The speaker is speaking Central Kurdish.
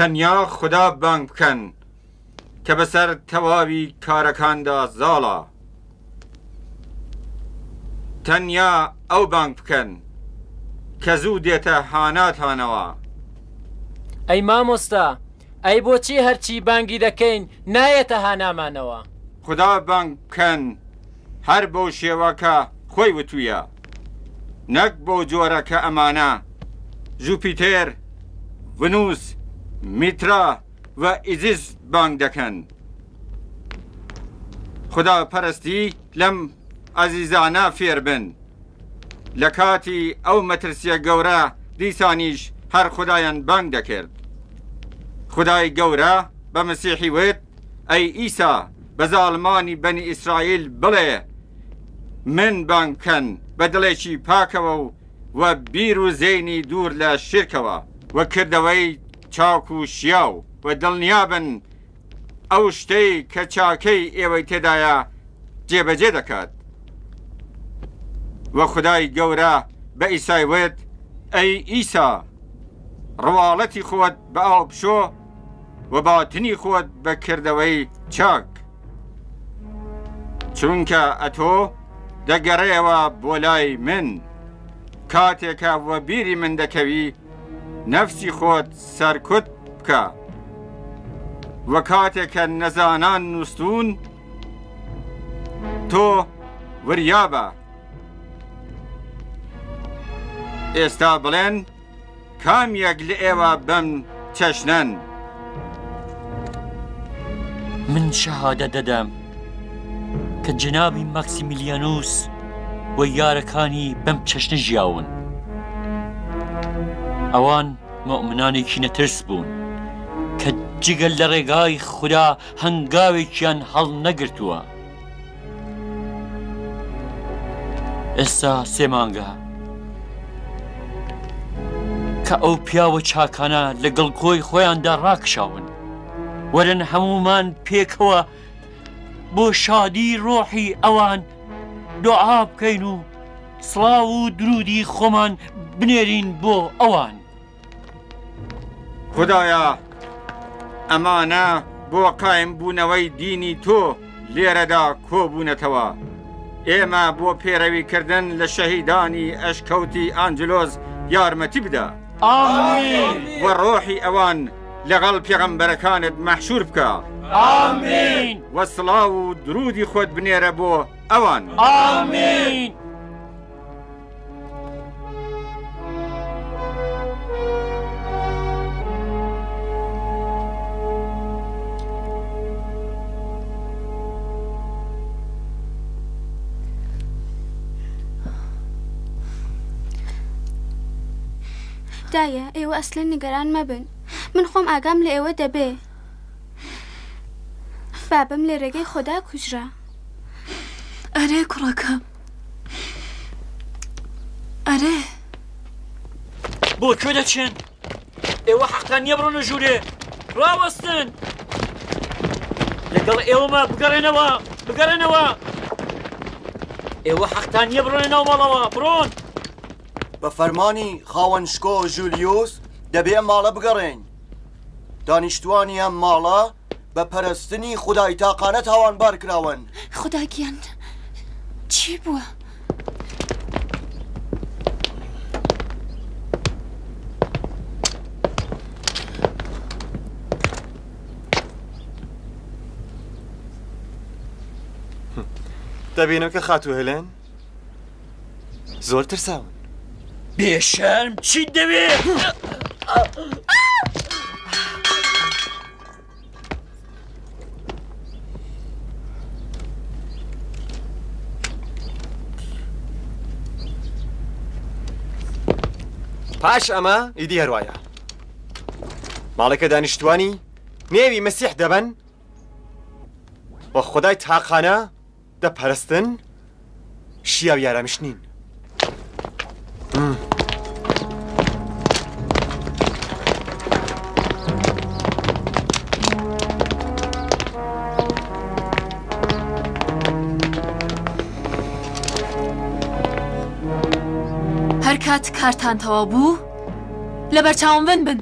تەنیا خودا بانگ بکەن کە بەسەر تەواوی کارەکاندا زاڵە. تەنیا ئەو بانگ بکەن کە زوو دێتە هاناتانەوە. ئەی مامۆستا، ئەی بۆچی هەرچی بانگی دەکەین نایەتە هانامانەوە؟ خودا بانگ بکەن هەر بەو شێوە کە خۆی وتوویە، نەک بەو جۆرە کە ئەمانە، ژوپیتێر، ڤنوس، میترا و ئیزیس بانگ دەکەن. خودا پەرستی لەم ئازیزانە فێر بن. لە کاتی ئەو مەترسیە گەورە دیسانیش هەر خودایان بانگ دەکرد. خودای گەورە بە مەسیحی وت، ئەی ئیسا بە زاڵمانی بەنی ئیسرائیل بڵێ من بانگ بکەن بە دڵێکی پاکەوە و و بیر و زەینی دوور لە شیرکەوە و کردەوەی چاک و شیاو و دڵنیابن ئەو شتەی کە چاکەی ئێوەی تێدایە جێبەجێ دەکات. وە خودای گەورە بە ئیسای وت، ئەی ئیسا، ڕواڵەتی خۆت بە ئاو بشۆ و باتنی خۆت بە کردەوەی چاک، چونکە ئەتۆ دەگەڕێیەوە بۆ لای من، کاتێکە وەبیری من دەکەوی، نەفسی خۆت سەرکوت بکە. وە کاتێک کە نەزانان نووستوون، تۆ وریابە. ئێستا بڵێن کام یەک لە ئێوە بەم چەشنەن؟ من شەهادە دەدەم کە جەنابی ماکسیمیلیانوس و یارەکانی بەم چەشنە ژیاون. ئەوان موئمنانێکی نەترس بوون کە جگە لە ڕێگای خودا هەنگاوێکیان هەڵنەگرتووە. ئێستا سێ مانگە کە ئەو پیاوە چاکانە لە گڵکۆی خۆیاندا ڕاکشاون. وەرن هەموومان پێکەوە بۆ شادی ڕۆحی ئەوان دۆعا بکەین و سڵاو و درودی خۆمان بنێرین بۆ ئەوان. خودایا ئەمانە بۆ قایم بوونەوەی دینی تۆ لێرەدا کۆبوونەتەوە. ئێمە بۆ پێرەوی کردن لە شەهیدانی ئەشکەوتی ئانجلۆس یارمەتی بدە. ئامین. و ڕۆحی ئەوان لەگەڵ پێغەمبەرەکانت مەحشور بکە. ئامین. و سڵاو و درودی خۆت بنێرە بۆ ئەوان. ئامین. دایە ئێوە ئەسلەن نیگەران مەبن من خۆم ئاگام لە ئێوە دەبێ بابم لە رێگەی خۆدا کوژرا. ئەرێ کوڕەکەم ئەرێ. بۆ کوێ دەچن؟ ئێوە حەقتان نییە بڕۆنە ژوورێ ڕاوەستن لەگەڵ ئێوەمە بگەڕێنەوە بگەڕێنەوە ئێوە حەقتان نییە بڕۆنە ناو ماڵەوە بڕۆن بە فەرمانی خاوەن شکۆ ژولیوس دەبێ ئەم ماڵە بگەڕێین. دانیشتوانی ئەم ماڵە بە پەرستنی خودای تاقانە تاوانبار کراون. خودا گیان چی بووە؟ دەبینم کە خاتوو هێلێن زۆر ترساون. بێشەرم چیت دەوێ؟ پاش ئەمە ئیدی هەروایە ماڵێکە دانیشتوانی نێوی مەسیح دەبەن و خدای تاقانە دەپەرستن شیاوی ئارامیش نین. هەر کات کارتان تەواو بوو لەبەرچاوم ون بن.